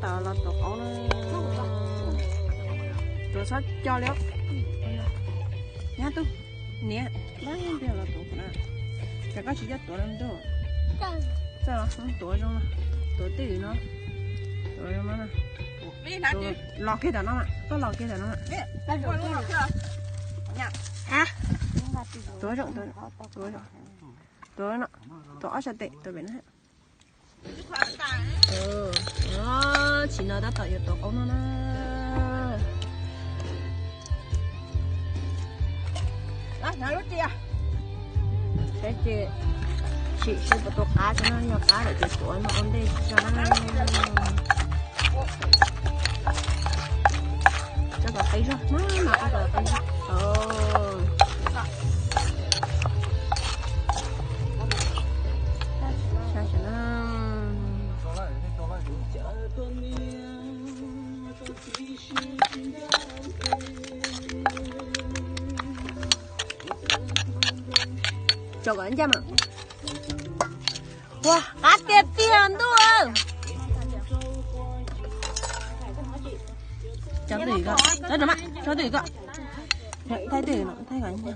Tau los tuav qaub na. Tuav txhob co li. Nyab tub, niam, los tuav na. Ces koj tsis coj tuav no ntuj. Txawj los tuav zoo, tuav twj ywm no. Tuav zoo no. Los kiag tam no mas, koj los kiag tam no mas. Tuav zoo, tuav zoo. Tuav no, tuav ob sab tes tuav pem no. Tsis no tab tom yuav tuav qaub no na. Saib ces sim seb puas tau qab tso na, yog qab lawm ces tuav no ua ntej tso na. Coj kom qis zog na, no coj kom qis zog. Saib seb na. Tso kom ncaj mas. Ua qab tiag tiag ntuj. Tso twj ywm ko, tso twj ywm ko. Thaij twj ywm no, thaij kom ncaj.